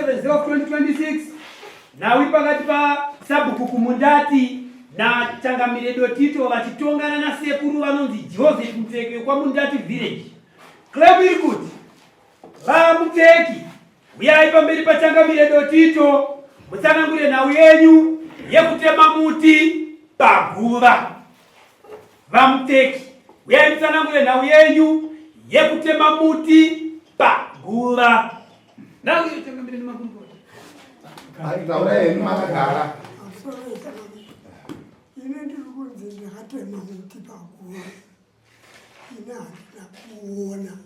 070 of 2026 nhau iri pakati pasabhuku Kumundati naChangamire Dotito vachitongana nasekuru vanonzi Joseph Mupfeki wekwaMundati Village. Claim iri kuti VaMupfeki huyai pamberi paChangamire Dotito mutsanangure nhau yenyu yekutema muti paguva. VaMuteki, uyai mutsanangure nhau yenyu yekutema muti paguva. Nhau iyo changamire nemakurukota. Taurai henyu makagara. Ini ndiri kunzi ndakatema muti paguva. Ini handina kuona.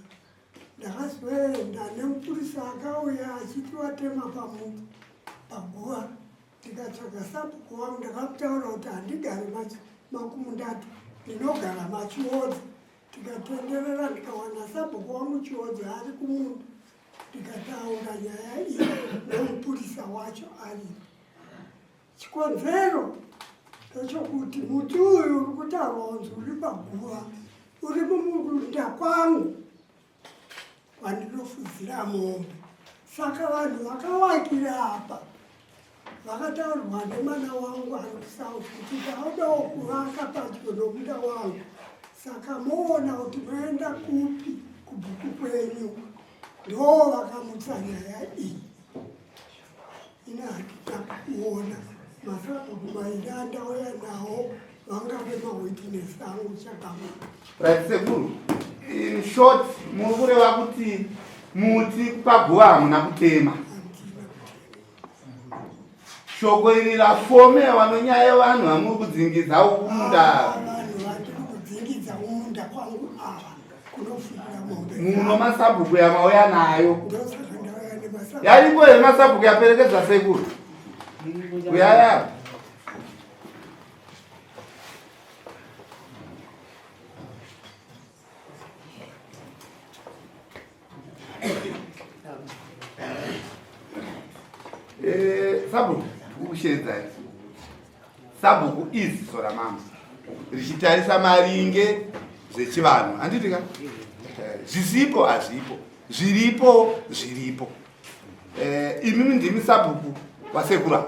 Ndakazoenda nemupurisa akauya achiti watema pamuti paguva. Ndikatsvaga sabhuku wangu ndakamutaura kuti handigari makumundatu ndinogara machiodza. Tikatenderera ndikawana sabhuku wangu Chiodza ari kumunda ndikataura nyaya iyi nemupurisa wacho aripo. Chikonzero ndechokuti muti uyu uri kutaurwa kunzi uri paguva uri mumunda kwangu kwandinofudzira mombe saka vanhu vakawakira apa vakataurwa nemwana wangu ari kusouth kuti ndaudawo kuvaka padyo nomunda wangu saka moona kuti moenda kupi kubhuku kwenyu ndo vakamutsa nyaya iyi Ini handina kuona masabhuku mairi andauya nawo vangave mawitness angu chakama. Right sekuru, in short muri kureva kuti muti paguva hamuna kutema. Shoko iri rafomewa nonyaya yevanhu vamuri kudzingidza kumunda. Ah, vanhu vatiri kudzingidza kumunda kwangu ava kunofukura mombe. Muno masabhuku yamauya nayo. Ndosaka ndauya nemasabhuku. Yariko here masabhuku yaperekedza sekuru? Uyaya. Eh, sabhuku tikukusheedzai. Sabhuku iziso ramambo richitarisa maringe zvechivanhu handiti ka eh, zvisipo hazvipo zviripo zviripo eh, imimi ndimi sabhuku wasekura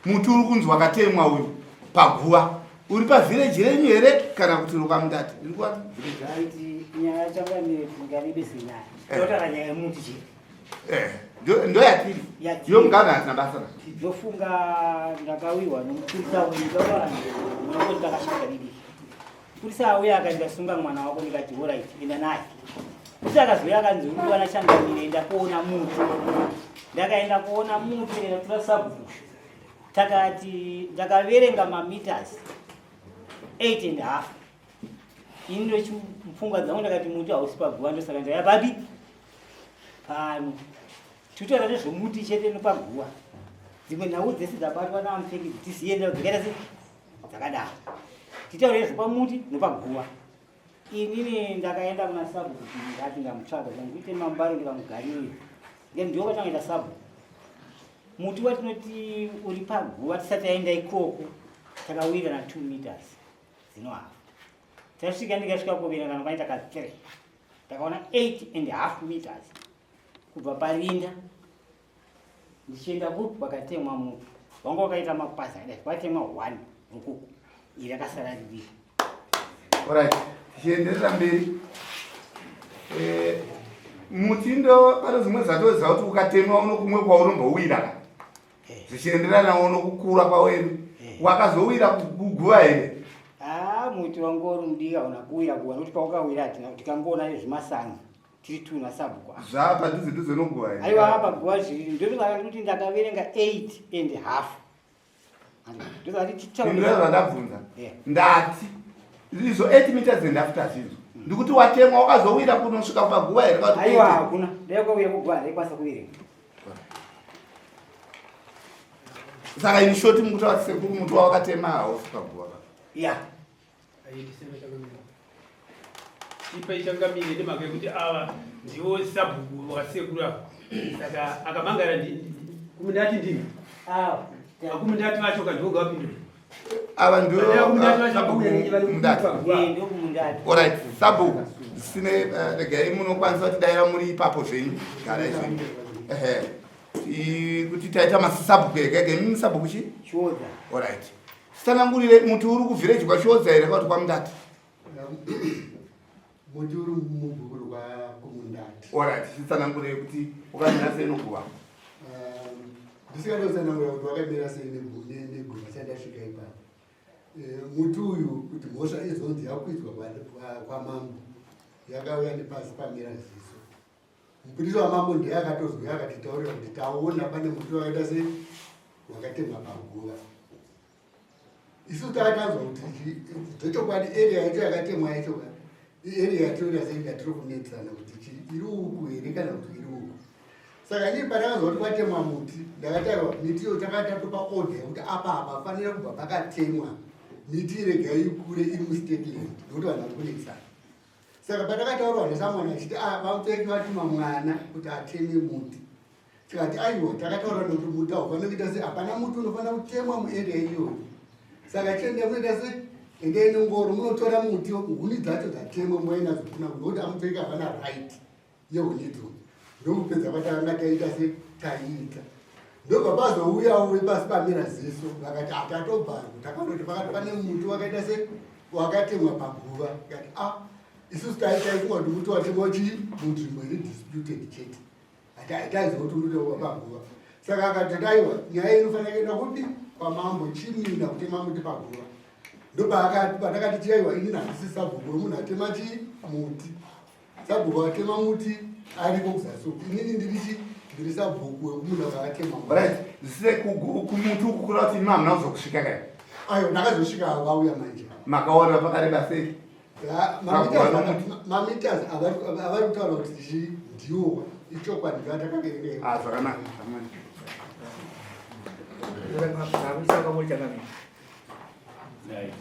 muti uri kunzi wakatemwa uyu paguva uri pavhireji renyu here kana kuti rokamundati eh, ndoyatiri yo mugabe hatina basa ndofunga ndakawiwa nomupurisa uyu ndakaona ndakashanda didiki Purisa auya akati ndasunga mwana wako ndikati horait enda naye. Purisa akazouya akanzi uri kuwana changamire enda kuona muti. Ndakaenda kuona muti ndikatora sabhuku. Takati ndakaverenga mameters 8 and half. Ini ndochipfungwa dzangu ndakati muti hausi paguva ndosaka ndaya papi pano. Tutaura nezvomuti chete nopaguva. Dzimwe nhau dzese dzabatwa naamupfeki tisiye dzakaita sei dzakadaro titaure nezvepamuti nepaguva inini ndakaenda kuna sabhuku kuti ndati ndamutsvaga zvanguite mambaro ndikamugarira then ndiwo kwatangaita sabhuku muti watinoti uri paguva tisati taenda ikoko takawirirana 2 meters dzinohafu tasvika ndikasvika kuverengana kana kwaita ka 3 ndakaona 8 and half meters kubva parinda ndichienda kupi kwakatemwa muti wanga wakaita mapazi akadai kwatemwa one rukuku iri rakasara riripo. Alright, tichienderera mberi eh, muti ndo pane zvimwe zvatoziva kuti ukatemwa uno kumwe kwaunombowira ka eh. zvichienderana uno kukura kwawedu eh. wakazowira kuguva here? Ah, muti wangu uri mudiki hauna kuwira kuwa nokuti paukawira hatina tikangoona zvimasango tiri two nasabhuku ava. Zvaa padhuze dhuze noguva here? Aiwa apa guva zviri ndosaka kuti ndakaverenga 8 and half. Ndosaka titaure. Ndiro zvandabvunza. Ndati izvo 8 meters and half tazvinzwa. Ndikuti watemwa wakazowira kunosvika paguva here? Aiwa hakuna. Dai kwauya kuguva ndaikwanisa kuverenga. Saka in short mukutaura sekuru muti wawakatema hausi paguva. Yeah. Ipa ichangamire nemhaka yekuti ava ndivo sabhuku wasekuru ava saka akamangara kumundati ndini akumundati vacho kandiwo gavapindure. Ava ndo sabhuku Mundati. Ndokumundati. Alright, sabhuku zvisine regai munokwanisa kutidaira muri ipapo zvenyu, garai zvenyu. Ehe. Kuti taita masabhuku ega ega, imi sabhuku chi? Chiodza. Alright. Tsanangurire muti uri kuvillage kwaChiodza here kana kuti kwaMundati? Muti uri mubhuku rwakumundati. Alright, chitsanangurire kuti wakamira sei noguva. Ndisingatotsanangura kuti wakamira sei neguva sandasvika ipapo. Muti uyu kuti mhosva izonzi yakwidzwa kwamambo yakauya nepasi pamira ziso. Mupurisa wamambo ndiye akatozouya akatitaurira kuti taona pane muti wakaita sei wakatemwa paguva. Isu takatanzwa kuti zvechokwadi area yacho yakatemwa yacho ka area yatinoita sei yatiri kunetsana kuti iri uku here kana kuti iri uku. Saka inini pandakazwa kuti kwatemwa muti ndakataurwa miti iyo takatatopa order yekuti apa hapafanira kubva pakatemwa miti iregai ikure iri mustateland nekuti vanhu vari kunetsana. Saka pandakataurwa nesamwana achiti vamupfeki vatuma mwana kuti ateme muti, tikati aiwa takataura nekuti muti haufanira kuita se hapana muti unofanira kutemwa muarea iyoyo. Saka chienda munoita se endei nengoro munotora muti huni dzacho dzatemwa moenda dzokuna nokuti amupfeki hapana right yehunidzo. Ndokupedza kwatakanga taita se taiita. Ndobva pazouyawo vepasi pamira ziso vakati hatatobvarwa takanoti pakati pane muti wakaita se wakatemwa paguva. Kati isusu taifunga kuti muti watemwa chii munzvimbo iri disputed chete, hataiziva kuti unotemwa paguva. Saka akati daiwa nyaya inofanira kuenda kupi kwamambo chimina kutema muti paguva. Ndopaakati chaiwa inini handisi sabhuku wemunhu atema chii muti. Sabhuku atema muti ariko kuzasi uku, inini ndiri chi ndiri sabhuku wekumunhu akatema muti. Right, zvisine kumuti uku kureva kuti imi hamuna kuzokusvika kai? Ayo ndakazosvika vauya manje. Makaona pakareba sei? Mameters avari kutaura kuti chi ndiwo ichokwadi ndoatakaverenga. Zvakanaka, zvakanaka.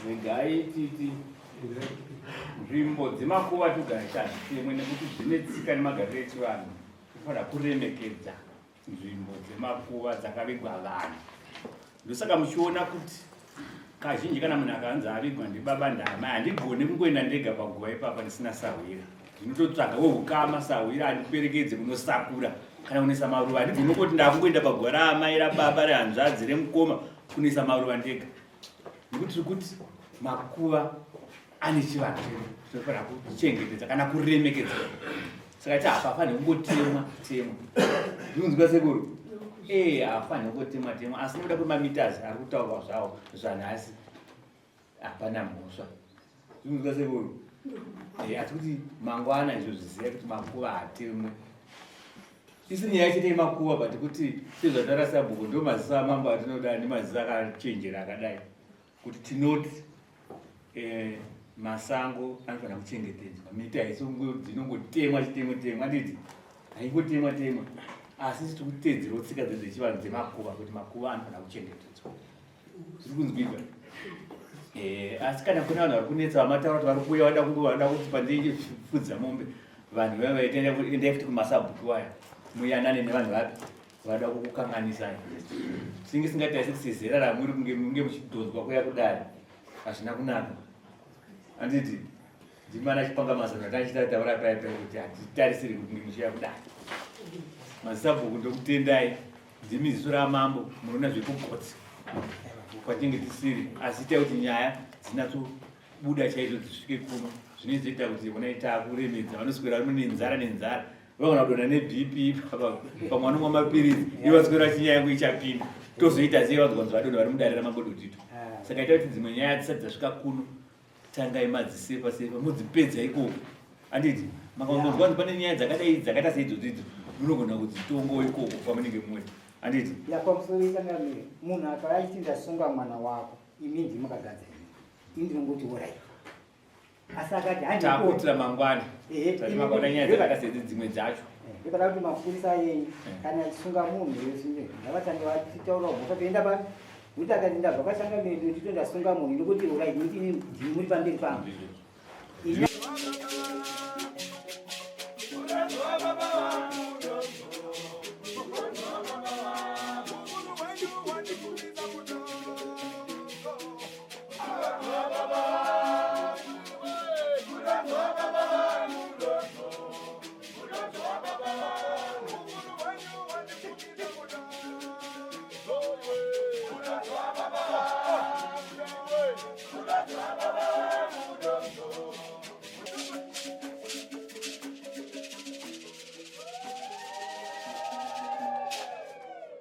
Regai titi nzvimbo dzemakuva togara chazitemwe nekuti dzine tsika nemagariro echivanhu. Tinofanira kuremekedza nzvimbo dzemakuva dzakavigwa vanhu. Ndosaka muchiona kuti kazhinji kana munhu akanzi avigwa ndibaba ndamai, handigoni kungoenda ndega paguva ipapa ndisina sahwira. Ndinototsvaga weukama sahwira andiperekedze kunosakura kana kunoisa maruva. Handigoni kungoti ndakungoenda paguva raamai, rababa, rehanzvadzi, remukoma kunoisa maruva ndega. Nekuti tiri kuti makuva ane chivanhu chedu tinofanira kuchengetedza kana kuremekedza. Saka ti hapafaniri kungotemwa temwa. Ndinonzwa sekuru? Hapafaniri kungotemwa temwa, asi nekuda kwemameters ari kutaurwa zvawo zvanhasi hapana mhosva. Ndinonzwa sekuru? Asi kuti mangwana izvo zvizive kuti makuva hatemwe. Isi nyaya chete yemakuva, but kuti sezvataura sabhuku ndo maziso amambo atinoda nemaziso akachenjera akadai kuti tinoti masango anofanira kuchengetedzwa. Miti haisi dzinongotemwa chitemwe temwa, handiti haingotemwa temwa, asi tiri kutedzerawo tsika dzedu dzechivanhu dzemakuva kuti makuva anofanira kuchengetedzwa. Zviri kunzwika? Asi kana kune vanhu vari kunetsa vamataura kuti vari kuuya vada kunge vada kuti pandifudza mombe, vanhu vaya vaita endai futi kumasabhuku waya muyanane nevanhu vapi vada kukukanganisai. Singe singatarise kuti sezera ramuri kunge munge muchidhonzwa kuya kudare hazvina kunaka, handiti? Ndimana achipanga mazano atachita taura paya paya kuti hatitarisiri kuti kunge muchiya kudare. Masabhuku ndokutendai, ndimi ziso ramambo, munoona zvekugotsi kwatinenge tisiri, asi itai kuti nyaya dzinatsobuda chaizvo dzisvike kuno. Zvinozoita kuti onai takuremedza vanoswera vari nenzara nenzara, vagona kudonha neBP pamwe vanomwa mapiritsi, ivo vaswera vachinyaya yangu ichapinda tozoita sei vanzwa vanzi vadonha vari mudare ramambo Dotito. Saka itai kuti dzimwe nyaya dzisati dzasvika kuno tangai madzisefa sefa mudzipedza ikoko, handiti? Makangonzwa kuti pane nyaya dzakadai dzakaita seidzodzo idzo, munogona kudzitongawo ikoko kwamunenge muri, handiti? Ya, pamusoro itangamire munhu akauya achiti ndasunga mwana wako, imi ndimi makagadza ini, ini ndinongoti orai. Asi akati handi takuitira mangwana. Tati mangwana nyaya dzakaita sedzi dzimwe dzacho. Ndikada kuti mapurisa yenyu kana achisunga munhu yesunge ngavatange vachitaura mhosva toenda papi, nekuti akati ndabva kwachangamire ndotito ndasunga munhu, ndikuti orai, nekuti ini ndimi muri pamberi pangu. Ini Baba.